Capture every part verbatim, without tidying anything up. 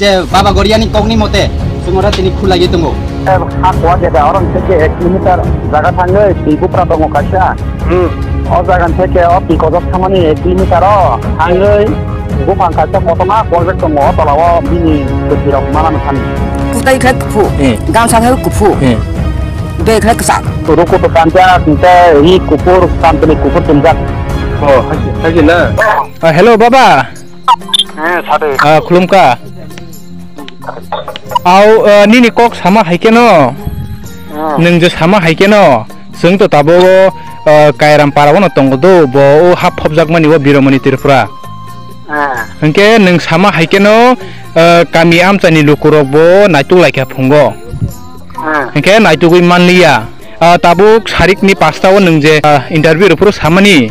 Je Baba Goriani kokni mote, chwng oro tini khulaiwi tongo. Ha kuwa jeda, oro theke ek kilometer jaga thangwi twi bupra tongo kaisa. Hmm. O jaga theke o twi kojak thangmani ek kilometer o thangwi buphang kaisa kotorma kuwajak tongo, o tola o bini kwthwirok manani thani. Kutai khlai kuphu, Hmm. gamsa khlai kuphu, Hmm. doi khlai kwchak. Ruku to kanjak, hingke hi kuphur, kampani kuphur tumjak. Oh, haji, haji na? Ah, hello, Baba. Eh, sade. Ah, khulumkha. Au, ah, nini kok sama hai keno? Ah. Nwng je sama hai keno? Chwng to tabuk o, ah, Kairam para o no tongo do, bo o hap phobjakmani o Biromoni Tripura. Ah. Hwnkhe nwng sama hai keno, ah, kami amchaini lukurok bo naituk laikha phungo. Ah. Hwnkhe naitugwi manliya. Ah, tabuk sarikni pasta o nwng je, ah, interview rwphuru samani.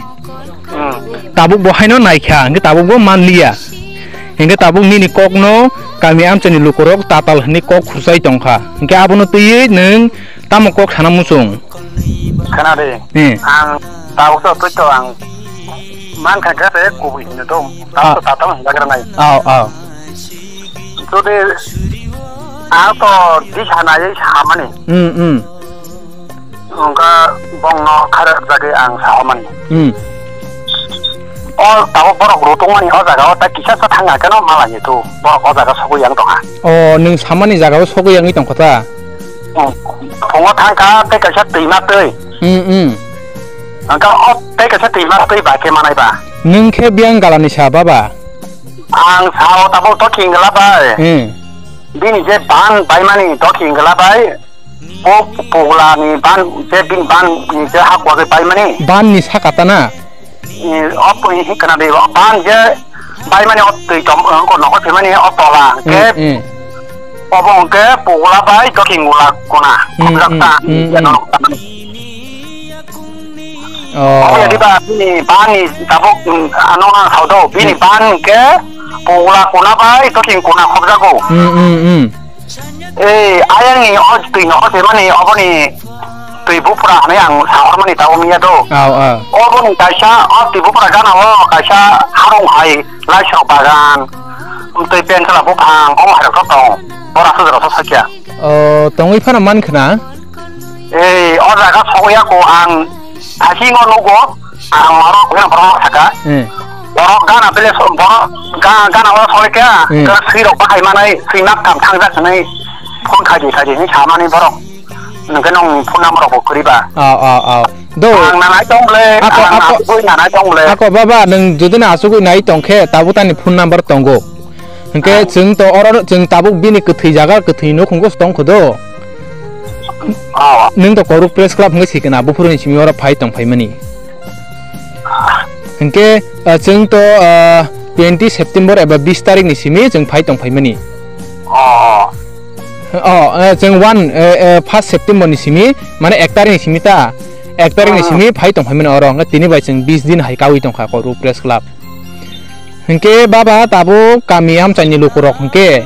Hmm. Tabuk bo haino naikha, hwnkhe tabuk bo manliya. Hwnkhe tabuk nini kokno kami amchaini lukurok tatal hwnwi kok khurchai tongkha. Hwnkhe abono twiwi nwng tamo kok sana muchung? Khna de. Hmm. Ang tabuk to twi to ang mankha khe se kubui hino to. Tabuk to Ah. tatal hwnjagra nai. Aw, aw. Jodi ang to disa nai samani. Hmm, hmm. Wngkha bongno kharajagwi ang sahormani. Hmm. O tabuk borok rutungmani o jaga o tei kisa sa thang hakhe no malai tu borok o jaga sogwi yang tongkha. O, nwng samani jaga o sogwi yangwi tongkha ta? Hmm. Phungo thangkha tei kaisa twima twi. Hmm, hmm. Wngkha o tei kaisa twima twi bai khe manai ba. Nwng khe biyang galani sa baba? Ang sao tabuk to khingla bai. Hmm. Bini je ban baimani to khingla bai. O pugla ni ban je bini ban ni je hak wagwi baimani. Ban ni saka ta na? Eh, o pui hi kana de o ban je baimani o twi tom ko nokol phimani o tola. Hmm, ke hmm. Obo ke pugla bai to khingla kona. Hmm, Khumjak hmm, ta, hmm, ya hmm. Nok ta. Oh. Oya diba bini ban ni tabuk, mm, ano ang sao do bini Hmm. ban ke pugla kona bai to khing kona khobjago. Hmm, hmm, hmm. Ei, ayang ni o twi no se mani oboni twi bupra hwnwi ang sahor mani tabo miya do. Aw, aw. Oboni kaisa o twi bupra gana o kaisa harung hai laisok bagan. Twi pensela buphang o hai rok tong. Bora sujra so sakya. O, tongwi phano man khna? Ei, o jaga sogwi ako ang thasing o nugo. Ang oro kuya borok saka. Hmm. Borok gana bele so-, borok ga-, gana oro sori kya, Hmm. Ga sui rok bahai manai, sui mak kam thang jak nai. Phone khai di, khai di, ni samani borok. Nungke nong phone number rok bo kuri ba. Aw, aw, aw. Do. Ang nanai tong ble, Ako, ang ako. Asugui nanai tong ble. Ako baba, nung jodi na asugui nai tong khe, tabuk tani phone number tongo. Hingke Ah. Chwng to oro, chwng tabuk bini kwthwi jaga, kwthwi nukhungo tong kho do. Oh. Nung to Koruk Press Club hingke sikena, buphuru ni simi oro phai tong phai mani. Hingke, ah, chwng to, ah, twenty September eba bis tarik ni simi chwng phai tong phai mani. Oh. Oh, eh, chwng one, eh, eh, first September ni simi, mane ek tarik ni simi ta, ek tarik ni Ah. Simi phai tong phai mani oro, hingke tini bai chwng bis din hai kaui tong kha Koruk Press Club. Hingke baba tabuk kami amchaini lukurok hingke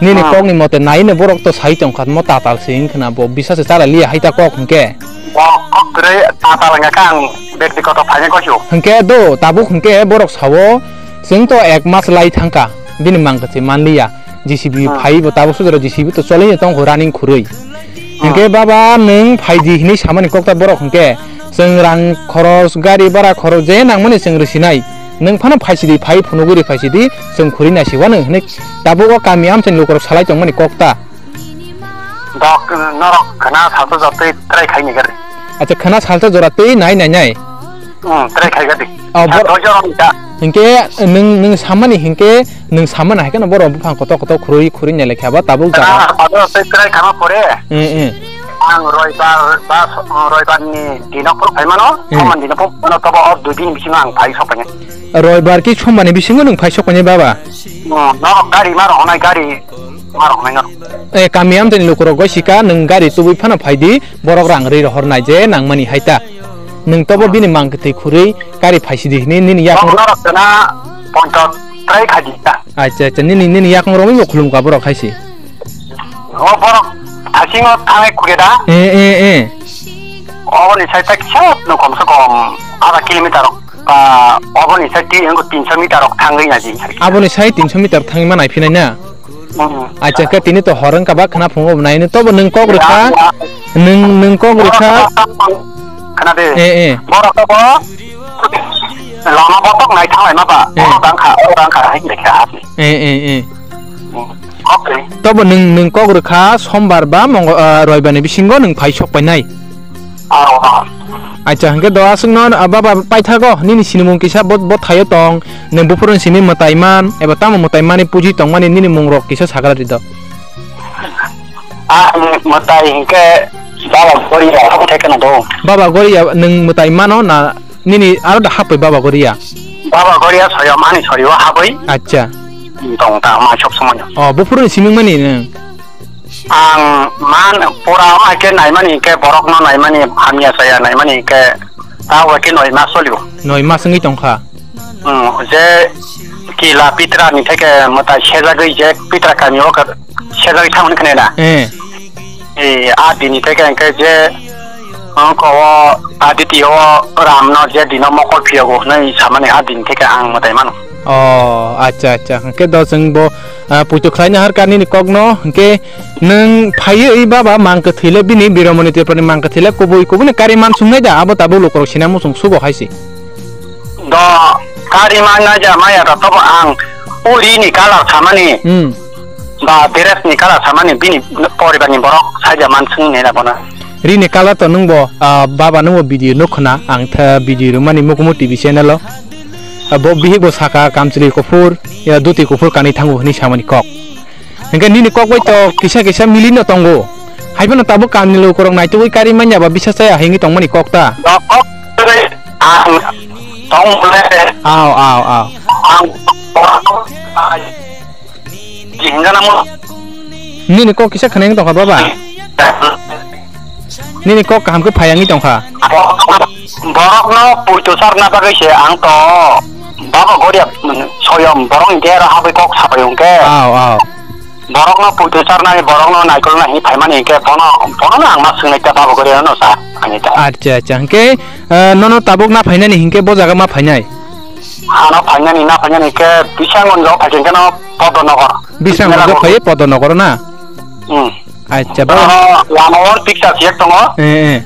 nini Ah. Kokni mote naino borok to sai tongkha mo tatal se wngkhna bo bisa se chala liya hai ta kok hingke. Bo kok kwrwi tatal wngkha khe ang bektigoto phaina goisu. Hingke do tabuk hingke borok sao chwng to ek mas lai thangkha bini mang kwchwi manliya. J C B Ah. Phai bo tabuk sujaro J C B to choli tongkho running khurui. Hingke baba nwng phaidi hinui samani kokta borok hingke chwng rang khoros, gari bara khoros je nangmani chwng rwsinai. Nwng phano phaisidi, phai phunugwi rwphaisidi, chwng khuri naisiwano hinui tabuk o kami amchaini lukurok salai tongmani kokta. Dok, norok khna salsa jotwi try khaini gari. Acha, khna salsa jora twi nai nai nai. Hmm, try khai gadi. Oh, bor- Sa dojo rok ta. Hingke nwng, nwng samani hingke nwng samani hai kheno borok buphang kotor kotor khurui khurui nyelekha ba tabuk jaga. Ah, abo se try khama pore. Eh, eh. Ang roibar ba, roibar ni dino phuru phai mano, Eh. Soman dino phuru mano tobo o dui din bisingo ang phai sokphaini. Roibar ki somani bisingo nwng phai sokphaini baba? Hmm, no gari ma rok honai gari ma rok honai no. Eh, kami amtani lukurok goi sika nwng gari tubui phano phaidi. Borok rang rwi rohor nai je nangmani hai ta. Nwng tobo bini mang kwtwi khurwi kari phaisidi hinwi nini yakung Borok rok tena ponchot try khaji ta. Acha, acha, nini, nini yakung romwi bo khulum ka borok hai se. O borok thasing o thangai khuge da. Eh, eh, eh. Oboni sai ta kisa no kom se kom adha kilometer rok ba oboni sai ti, engo tinso meter rok thangwi na ji. Aboni sai tinso meter thangwi ma nai phinai na. Hmm. Acha, khe tini to hor wngkha ba khna phungo nai ni, tobo nwng kok rwkha, Ya, ya. nwng, nwng kok rwkha. Khna de. Eh, eh. Borok to bo lama botok nai thanglai ma ba. Eh. Oro dang kha, oro dang kha, hai nai kha. Eh, eh, eh. Hmm. Okay. Tobo nwng, nwng kok rwkha sombar ba mongo-, ah, roibar ni bisingo nwng phai sok pai nai. Aw, aw. Acha, hwnkhe do aswkno, ah, baba paithago, nini sinimung kisa bo, bo thaio tong, nwng buphuruni simi mwtai man, eba tamo mwtai mani puji tongmani nini mungrok kisa sakra rwdi do. Ang mwtai hwnkhe Baba Goria, abo thai kheno do. Baba Goria, nwng mwtai mano na nini aro da hapoi Baba Goria? Baba Goria soyom ani sorio haboi. Acha. Tong ta ma sok somoy. O, buphuruni siming mani nwng? Ang man pura ma ke naimani ke borok no naimani hamya saya naimani ke ta wa ke noi mas solio. Noi mas wngwi tongkha. Hmm, je kila pitra ni theke mwtai sejagwi je pitra kami o ka sejagwi thangmani khne na. Eh. Eh, a dini theke ke je ang ko o Aditi o Ram no je dino mokol phiyo go nai samani a dini theke ang mwtai mano. O, acha, acha. Hwnkhe do chwng bo, ah, puitu khlaina har kha nini kokno. Hwnkhe nwng phaiwi baba mang kwthwile bini Biromoni Tripurani mang kwthwile kubui kubui ni kari man sungnai da, abo tabuk lukurok sina muchung sugo hai se. Do kari man nai ja maya da tobo ang uri ni colour samani. Hmm. Ba dress ni colour samani bini poribar ni borok saija man sung nai na bono. Rini colour to nwng bo, ah, baba nwng bo video nuk khna ang tha video rwmani Mukumu T V channel o. Ah, bo bihik bo saka kamchwlwi kuphur, ya, duti kuphur kanwi thango hwnwi samani kok. Hwnkhe nini kok bai to kisa kisa mili no tongo. Hai phano tabuk kamni lukurok naitugwi kari manya ba bisa chaya hwnwi tongmani kok ta. Ang tong bole. Aw, aw, aw. Ang Jinga namo. Nini kok kisa khna wng tongkha baba? Nini kok kaham khe phai wngwi tongkha. Borok no puitu sarna bagwi se ang to Baba Goria soyom borok ni dera habwi kok sapai hwnkhe. Aw, aw. Borok no puitu sarnai, borok no naikol nai phaimani hwnkhe bono, bono no ang ma swngnai ta Baba Goria no sa ani ta. Acha, acha. Hwnkhe, eh, nono tabuk na phainani hwnkhe bo jaga ma phainai? Ano phainani, na phainani khe Bisanggonjo phaikhe keno Podonogor. Bisanggonjo Mela phaiye Podonogor na? Hmm. Acha, baba. Ano lama o picture siyek tongo. Eh, eh.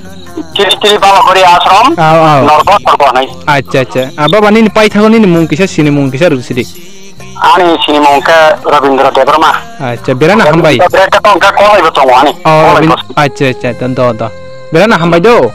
Chiri chiri Baba Gori Ashram. Aw, aw. Norgo Sorgo nai. Acha, acha. Ah, baba nini paithago nini mung kisa sini mung kisa rwsidi. Ani sini mung khe Rabindra Debbarma. Acha, berana hambai. Rabindra Debbarma khe kolai bo tongo ani. Oh, Kolai Rabin-, bos. Acha, acha, do, do, do. Berana hambai do.